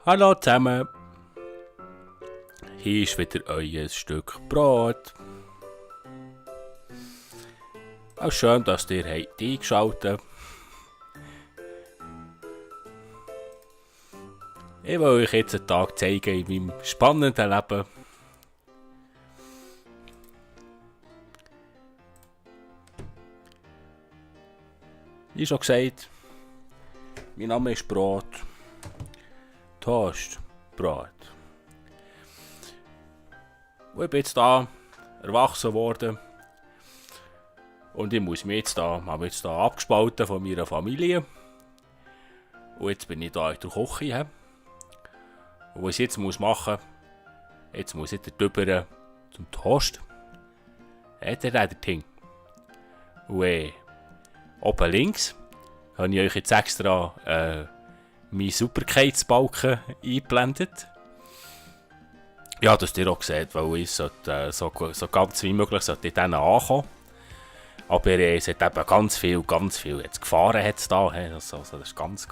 Hallo zusammen, hier ist wieder euer Stück Brot. Auch schön, dass ihr eingeschaltet habt. Ich will euch jetzt einen Tag zeigen in meinem spannenden Leben. Wie schon gesagt, mein Name ist Brot. Toast, Brot. Und ich bin jetzt da erwachsen worden. Und ich muss mich habe mich jetzt da abgespalten von meiner Familie. Und jetzt bin ich da in der Küche. Und was ich jetzt machen muss, jetzt muss ich darüber zum Toast. Hat er das Ding. Und oben links habe ich euch jetzt extra meinen Superkeitsbalken eingeblendet. Ja, dass ihr auch seht, weil ich so ganz wie möglich sollte ich denen ankommen. Aber es hat eben ganz viel jetzt Gefahren hat's da. Also, das ist ganz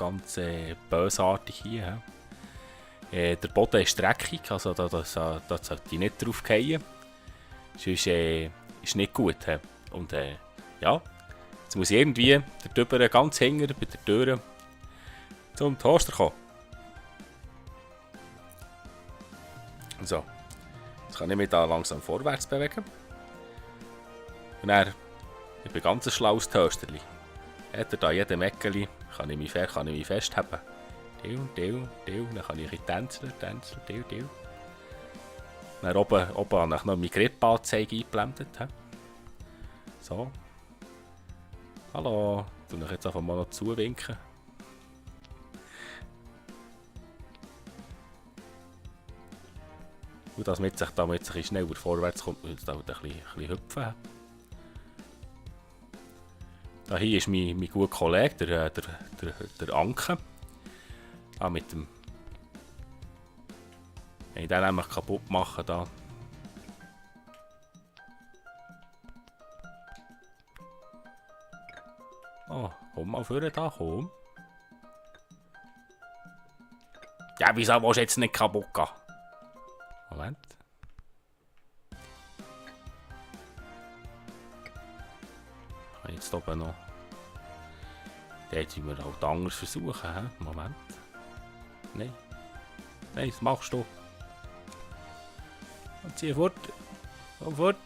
bösartig hier. Der Boden ist dreckig, also da sollte ich nicht drauf fallen. Sonst ist nicht gut. Und ja, jetzt muss ich irgendwie darüber ganz hinten bei der Tür zum Toaster kommen. So, jetzt kann ich mich da langsam vorwärts bewegen. Und dann, ich bin ganz ein schlaues Toasterli. Hat er da jedem Mäckeli, kann ich mich festhalten. Dann kann ich tänzeln. Dann oben habe ich noch meine Grip-Anzeige eingeblendet. So. Hallo, ich tue euch jetzt einfach mal noch zuwinken. Und damit sich schneller vorwärts kommt, muss ich da ein bisschen hüpfen. Da hier ist mein guter Kollege, der Anke. Mit dem. Wenn ich den nämlich kaputt mache, da. Oh, komm mal vorne da, komm. Ja, wieso willst du jetzt nicht kaputt gehen? Moment. Jetzt oben noch. Dort müssen wir halt anders versuchen. He? Moment. Nein, das machst du. Und zieh fort. Komm fort.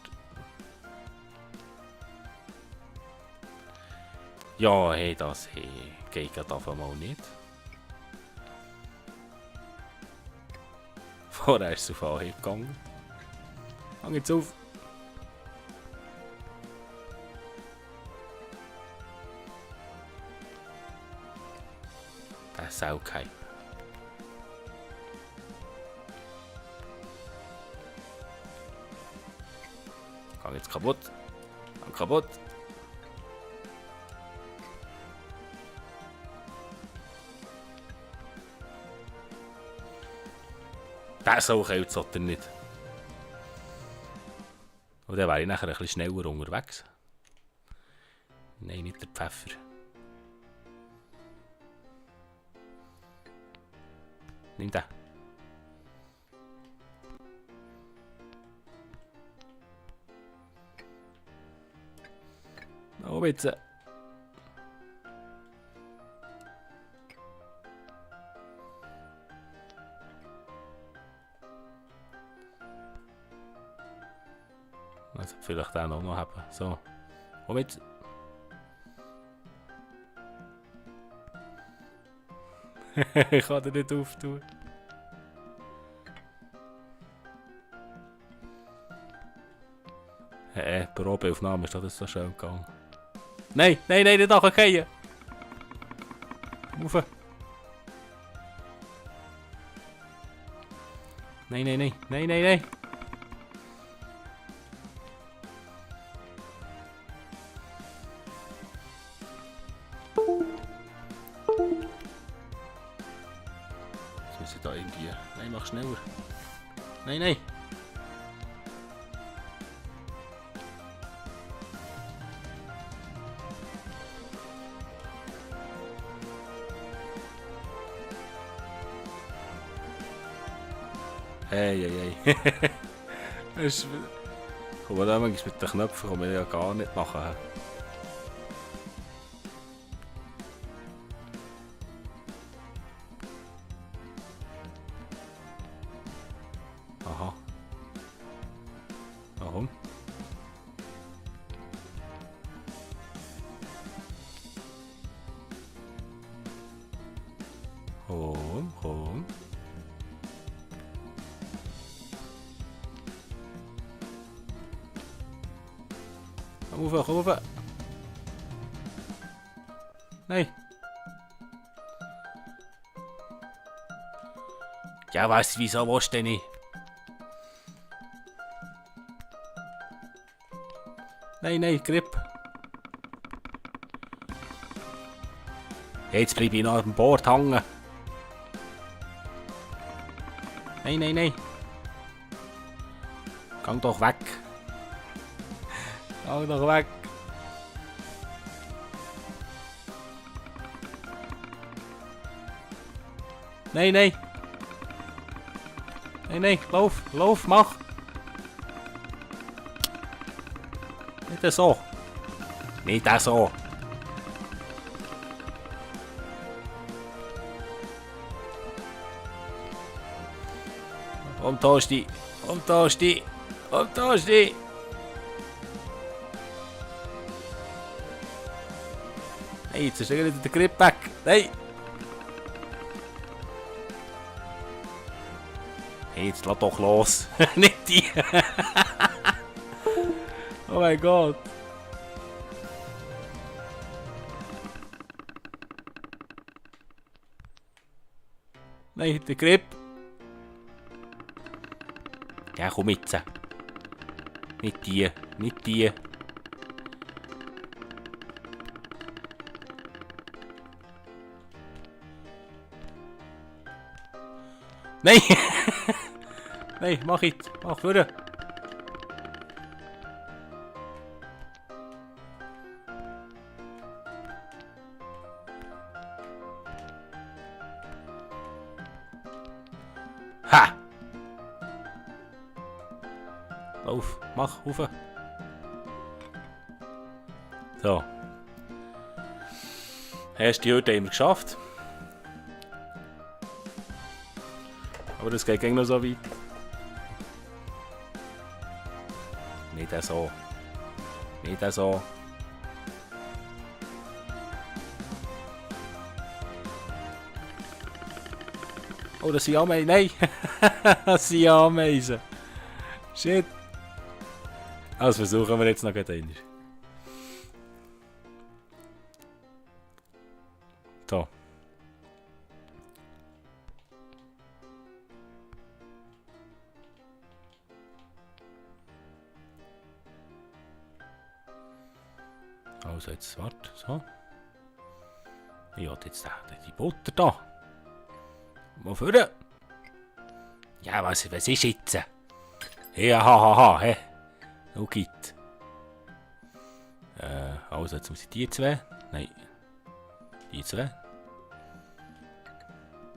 Ja, das geht gerade einfach mal nicht. Vorher ist es auf Anhieb gegangen. Hang jetzt auf. Das ist auch kein. Gang jetzt kaputt. Gang kaputt. Das so kalt sollte er nicht. Und dann wäre ich nachher ein bisschen schneller unterwegs. Nein, nicht der Pfeffer. Nimm den. Oh, bitte. Also vielleicht den auch noch haben. So. Komm jetzt. Ich kann den nicht auftun. Probeaufnahme ist das so schön gegangen. Nein, nicht nachgehen! Rauf! Nein! Jetzt muss ich da irgendwie. Nein, mach schneller. Nein! Hey, hey, hey. Es guck mal, da manchmal mit den Knöpfen kann man ja gar nicht machen. Aha. Warum? Komm. Komm rauf. Nein. Ja, was, wieso willst du denn nicht? Nein, Grip. Jetzt bleibe ich noch auf dem Board hängen. Nein. Gang doch weg. Gang doch weg. Nein. Lauf, mach. Nicht so. Nicht so. Und da ist die. Hey, jetzt ist wieder der Grip weg. Nein. Hey, jetzt lass doch los. Nicht die. Oh mein Gott. Nein, der Grip. Ja, komm jetzt. Nicht die. Nein! Nein, mach jetzt. Mach vorne. Ha! Lauf, mach, rauf. So. Erste Hürde haben wir geschafft. Aber das geht noch so weit. Nicht so. Oh, das sind Ameisen. Nein! Das sind Ameisen. Shit. Also versuchen wir jetzt noch einmal. So. Also jetzt, warte, so. Ich habe jetzt die Butter da. Mal vorne. Ja, was ist jetzt? Ja, hä? Wo geht? Also jetzt muss ich die zwei. Nein. Die zwei.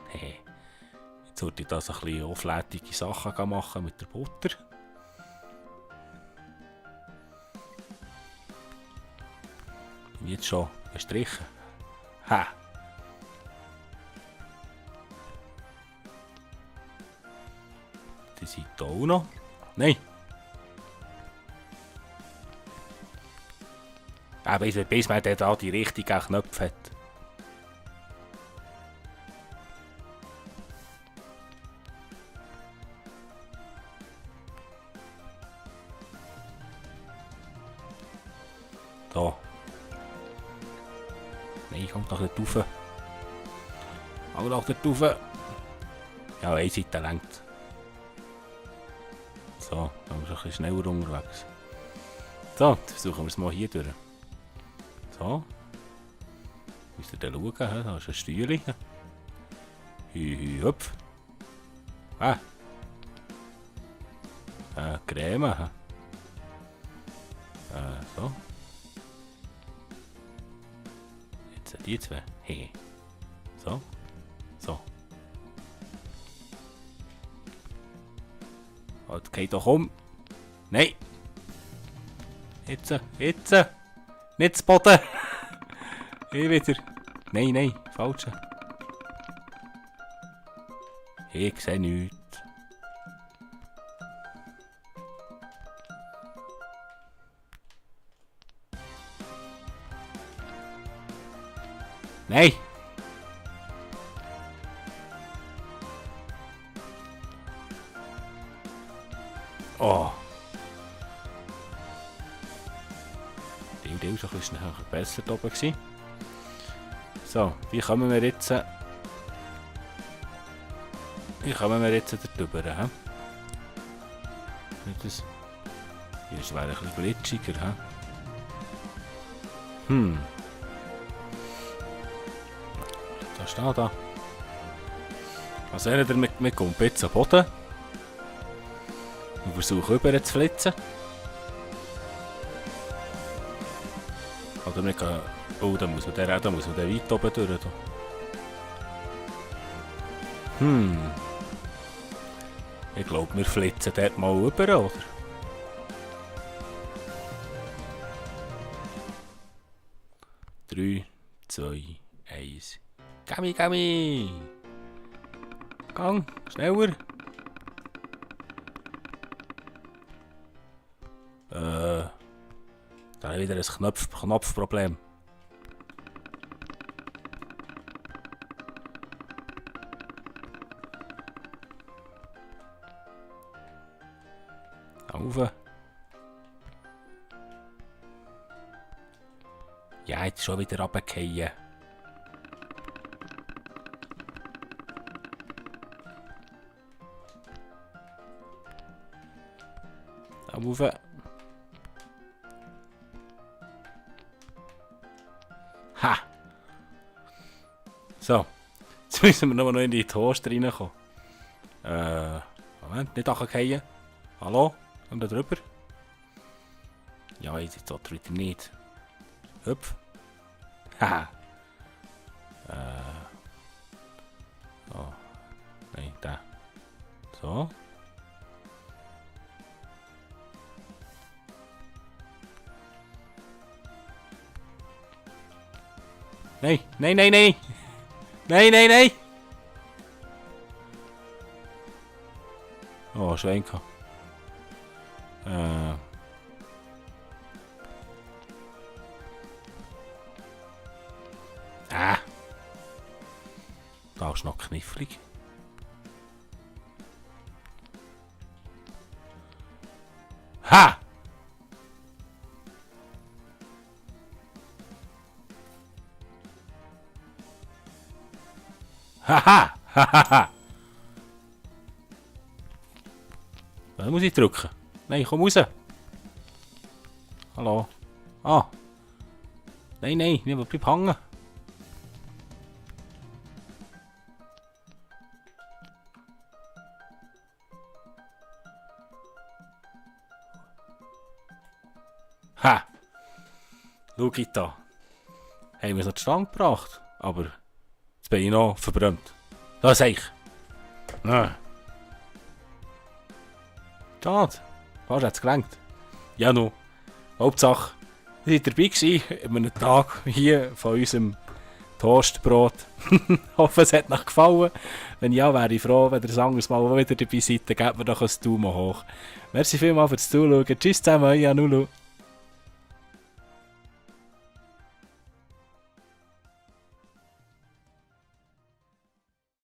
Hey. Jetzt sollte ich das ein bisschen auflädige Sachen machen mit der Butter. Bin jetzt schon gestrichen. Ha! Die Seite auch noch. Nein! Aber bis man da die richtigen Knöpfe hat. Da. Nein, kommt noch nicht rauf. Auch noch nicht rauf. Ja, eine Seite längt. So, dann sind wir ein bisschen schneller unterwegs. So, dann versuchen wir es mal hier durch. So. Müsst ihr da schauen, da ist ein Steuerchen. Hüpf. Creme. So. Jetzt die zwei. Hey. So. Jetzt geht doch um. Nein. Jetzt. Nicht zu Boden. Hier wieder. Nein, falsche. Ich sehe nichts. Nein! Oh! Die war schon ein bisschen besser da oben gewesen. So, wie kommen wir jetzt... darüber, hä? Das... Hier ist es ein bisschen glitschiger, hä? Da steht da. Was wäre der mit kommt jetzt am Boden? Und versuche rüber zu flitzen. Oder nicht. Oh, da muss man den weit oben durch. Ich glaube, wir flitzen dort mal rüber, oder? Drei, zwei, eins. Gami! Gang, schneller! Da habe ich wieder ein Knopfproblem. Auf. Ja, jetzt schon wieder runterfallen. Auf. Ha! So. Jetzt müssen wir noch in die Toast reinkommen. Moment, nicht runterfallen. Hallo? Und da drüber? Ja, jetzt dort wieder nicht. Hüpf. Haha. Oh. Nein, da. So. Nein. Nein. Oh, Schwenker. Da ist noch knifflig. Ha! Haha! Was muss ich drücken? Nein, komm raus! Hallo? Ah! Nein, bleib hängen! Ha! Schau da! Haben wir es noch zustande gebracht, aber jetzt bin ich noch verbrannt. Das sag ich! Schade, fast hat es gelangt. Ja, no. Hauptsache, ihr seid dabei gewesen, an einem Tag hier von unserem Toastbrot. Hoffe, es hat euch gefallen. Wenn ja, wäre ich froh, wenn ihr das anderes Mal wieder dabei seid, dann gebt mir doch ein Daumen hoch. Merci vielmals fürs Zuschauen. Tschüss zusammen, euer Nulu.